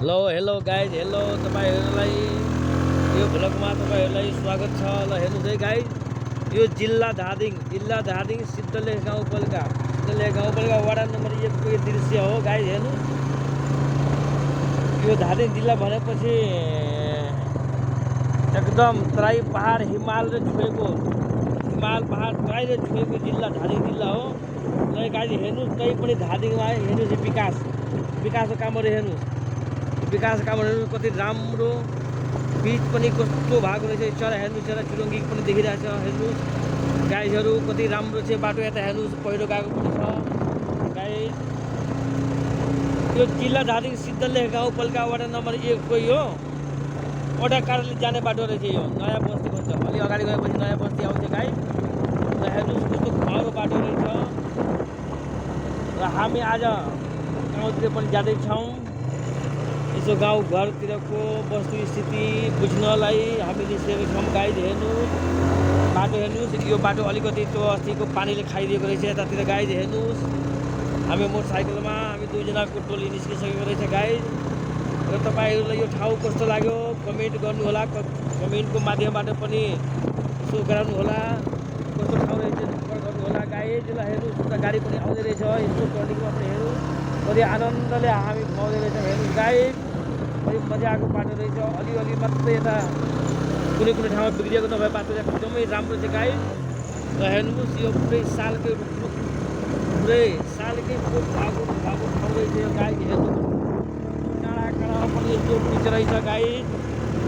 Hello guys, hello तपाईँहरूलाई यो भ्लगमा तपाईँहरूलाई स्वागत छ। ल हेर्नुहोस् है गाइज, यो जिल्ला धादिङ सिद्धलेख गाउँपालिका वडा नम्बर 1 को यो दृश्य हो गाइज। हेर्नुहोस्, यो धादिङ जिल्ला भनेपछि एकदम तराई पहाड हिमालले छोएको तराईले छोएको जिल्ला धादिङ जिल्ला हो। ल गाइज हेर्नुहोस्, कहीँ पनि धादिङमा हेर्नुहोस् विकासको कामहरू हेर्नुहोस्, विकास कामहरू कति राम्रो, बीच पनि कस्तो भएको रहेछ। चरा हेर्नु, चरा चुरुङ्गी पनि देखिरहेछ। हेर्नुहोस् गाइजहरू, कति राम्रो छ बाटो। यता हेर्नुहोस्, पहिरो गएको पनि छ गाइज। यो जिल्ला धादिङ सिद्धलेख गाउँपालिका वडा नम्बर 1 को यो वडा कार्यालय जाने बाटो रहेछ। यो नयाँ बस्ती भन्छ, अलि अगाडि गएपछि नयाँ बस्ती आउँछ गाइज। र हेर्नुहोस् कस्तो खरो बाटो रहेछ। र हामी आज गाउँतिर पनि जाँदैछौँ। यसो गाउँ घरतिरको वस्तुस्थिति बुझ्नलाई हामी निस्केको छौँ गाइज। हेर्नुहोस् बाटो, हेर्नुहोस् यो बाटो अलिकति त्यो अस्तिको पानीले खाइदिएको रहेछ यतातिर गाइज। हेर्नुहोस् हामी मोटरसाइकलमा हामी 2 जनाको टोली निस्किसकेको रहेछ गाइज। र तपाईँहरूलाई यो ठाउँ कस्तो लाग्यो कमेन्ट गर्नुहोला, कमेन्टको माध्यमबाट पनि यसो गराउनुहोला, कस्तो ठाउँ रहेछ गर्नुहोला गाइज। ल हेर्नुहोस्, उता गाडी पनि आउँदै रहेछ, यसो टर्निङमा पनि हेर्नुहोस् कति आनन्दले हामी घुमाउँदै रहेछौँ। हेर्नुहोस् गाइज, कति मजाको बाटो रहेछ। अलिअलि मात्रै यता कुनै ठाउँमा बिग्रिएको नभए बाटो एकदमै राम्रो छ गाइज। र हेर्नुहोस् यो पुरै सालकै भएको ठाउँ रहेछ यो गाइज। हेर्नुहोस् काँडामा पनि यस्तो पिच रहेछ गाइज।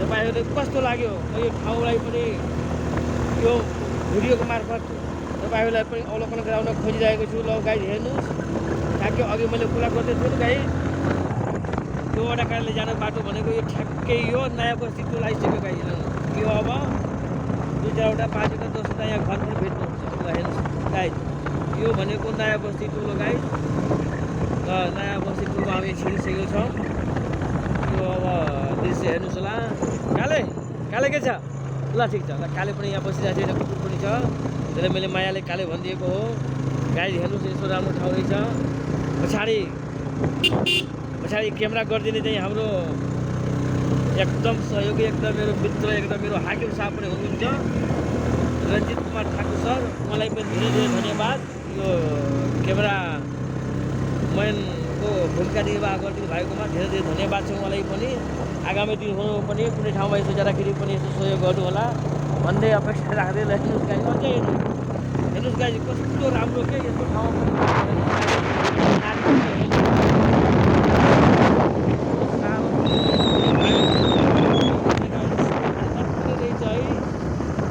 तपाईँहरूले कस्तो लाग्यो यो ठाउँलाई पनि यो भिडियोको मार्फत तपाईँहरूलाई पनि अवलोकन गराउन खोजिरहेको छु। ल गाइज हेर्नुहोस्, ठ्याक्कै अघि मैले कुरा गर्दै थिएँ गाइज, यो वडा कार्यालय जाने बाटो भनेको यो ठ्याक्कै यो नयाँ बस्ती टोल आइसक्यो गाइज। यो अब 2-4वटा 5वटा 10वटा यहाँ घर पनि भेट्नुहुन्छ। ल हेर्नुहोस् गाइज, यो भनेको नयाँ बस्ती टोल हो गाइज। र नयाँ बस्ती टोलमा हामी छिरिसकेको छौँ। यो अब दृश्य हेर्नुहोस् होला। काले के छ? ल ठिक छ। ल काले पनि यहाँ बसिरहेको छ, यहाँ कुकुर पनि छ, त्यसले मैले मायाले काले भनिदिएको हो गाइज। हेर्नुहोस् यस्तो राम्रो ठाउँ रहेछ। पछाडि क्यामेरा गरिदिने चाहिँ हाम्रो एकदम सहयोगी, एकदम मेरो मित्र, एकदम मेरो हाकिम साहब पनि हुनुहुन्छ, रञ्जित कुमार ठाकुर सर। उहाँलाई पनि धेरै धेरै धन्यवाद, यो क्यामेरा मैनको भूमिका निर्वाह गरिदिनु भएकोमा धेरै धेरै धन्यवाद छ उहाँलाई पनि। आगामी दिनहरू पनि कुनै ठाउँमा यसो जाँदाखेरि पनि यसो सहयोग गर्नु होला भन्ने अपेक्षा राख्दै। हेर्नुहोस् गाइज, अझै हेर्नुहोस् गाइज कस्तो राम्रो के यस्तो ठाउँमा पनि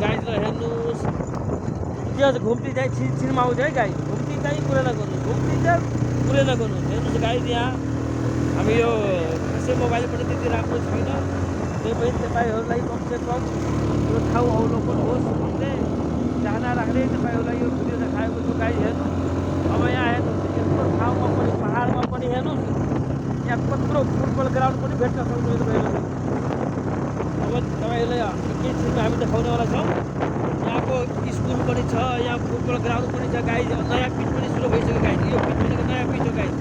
गाइज। र हेर्नुहोस् त्यो घुम्ती चाहिँ छिरमा आउँछ है गाइज। घुम्ती चाहिँ कुरै नगर्नुहोस्। हेर्नुहोस् गाइज, यहाँ हामी यो खासै मोबाइल पनि त्यति राम्रो छैन, त्यही पनि तपाईँहरूलाई कमसेकम यो ठाउँ अवलोकन होस् भन्ने चाहना राख्दै तपाईँहरूलाई यो भिडियो देखाएको छु गाइज। हेर्नुहोस् अब यहाँ हेर्नुहोस् यस्तो ठाउँमा पनि पहाडमा पनि हेर्नुहोस् यहाँ कत्रो फुटबल ग्राउन्ड पनि भेट्न सक्नुहुन्छ तपाईँहरूले। अब तपाईँहरूलाई केही चिजमा हामी देखाउनेवाला छौँ। यहाँको स्कुल पनि छ, यहाँ फुटबल ग्राउन्ड पनि छ गाइज। नयाँ पिच पनि सुरु भइसक्यो गाइज। यो पिच भनेको नयाँ पिच हो गाइज।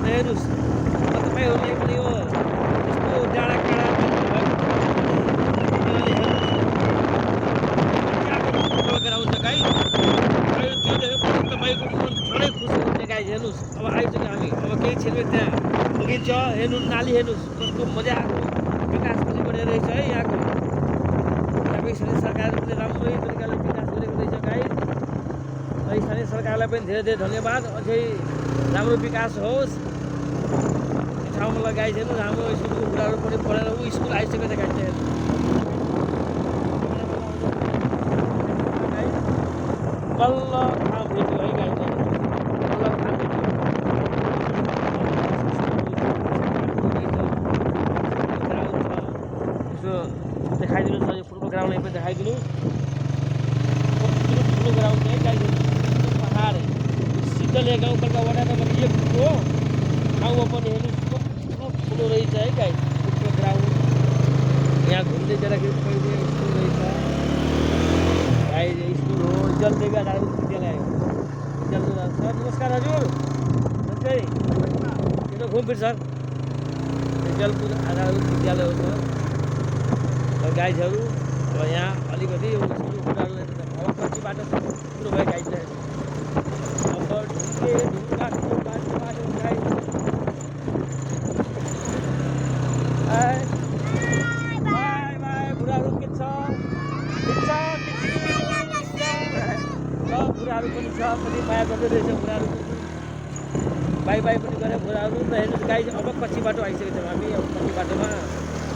हेर्नुहोस् तपाईँहरूलाई पनि यो यस्तो डाँडा काँडा फुटबल ग्राउन्ड छ गाइज। त्यो देखेपछि तपाईँको मन झनै खुसी हुन्छ गाइज। हेर्नुहोस् अब आइसक्यो हामी, अब केही छिनमै त्यहाँ पुगिन्छ। हेर्नुहोस् नाली, हेर्नुहोस् कस्तो मजाको विकास पनि गरेको रहेछ है यहाँको स्थानीय सरकारले पनि राम्रै तरिकाले विकास गरेको रहेछ गाइज। र स्थानीय सरकारलाई पनि धेरै धेरै धन्यवाद। अझै राम्रो विकास होस् यो ठाउँमा। लगाइ हेर्नुहोस् हाम्रो स्कुलको कुराहरू पनि पढेर ऊ स्कुल आइसकेको छ गाइज। बल्ल ठाउँ भेट्यो है गाइज। यसो देखाइदिनुहोस् न, यो फुटबल ग्राउन्डलाई पनि देखाइदिनुहोस्। ठुलो ग्राउन्ड चाहिँ गाइज, पहाड सिद्धलेख गाउँपालिका वडा नम्बर 1 को ठाउँमा पनि हेर्नुहोस् कस्तो ठुलो रहेछ है गाइज फुटबल ग्राउन्ड। यहाँ घुम्दै जाँदाखेरि तपाईँको स्कुल रहेछ गाइज। स्कुल हो जलदेवी आधारभूत विद्यालय। सर नमस्कार हजुर। घुम फिर सर। खेलकुद आधारभूत विद्यालय हो र गाइजहरू अब यहाँ अलिकति सुरु कुराहरू अब कति बाटो सुरु भयो गाइजलाई अब ढुङ्गे ढुङ्गा बाटो गाइज बाई बाई बुढाहरू के छ बुढाहरू पनि छ कति माया गर्दै रहेछ बुढाहरू बाई बाई पनि गरे बुढाहरू र हेर्नुहोस् गाइज अब कच्ची बाटो आइसकेको छौँ हामी अब कच्ची बाटोमा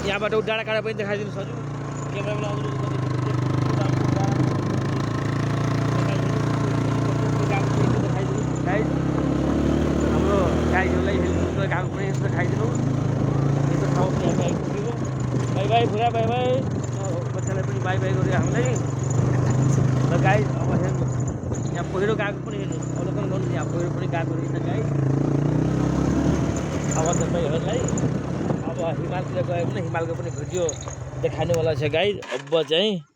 यहाँबाट डाँडा काँडा पनि देखाइदिनु सर क्यामेरामा देखाइदिनु गाइज हाम्रो गाइजहरूलाई हेल्थ काम पनि यस्तो देखाइदिनु यस्तो ठाउँ पनि हामी आइपुग्यो बाई बाई बुढा बाई बाई बच्चालाई पनि बाई बाई गरेर हामीलाई र गाइज अब हेर्नुहोस् यहाँ पहिरो गएको पनि हेर्नुहोस् अवलोकन गर्नुहोस् यहाँ पहिरो पनि गएको रहेछ गाइज अब तपाईँहरूलाई अब हिमालतिर गयो भने हिमालको पनि भिडियो देखाउनेवाला छ गाइज अब चाहिँ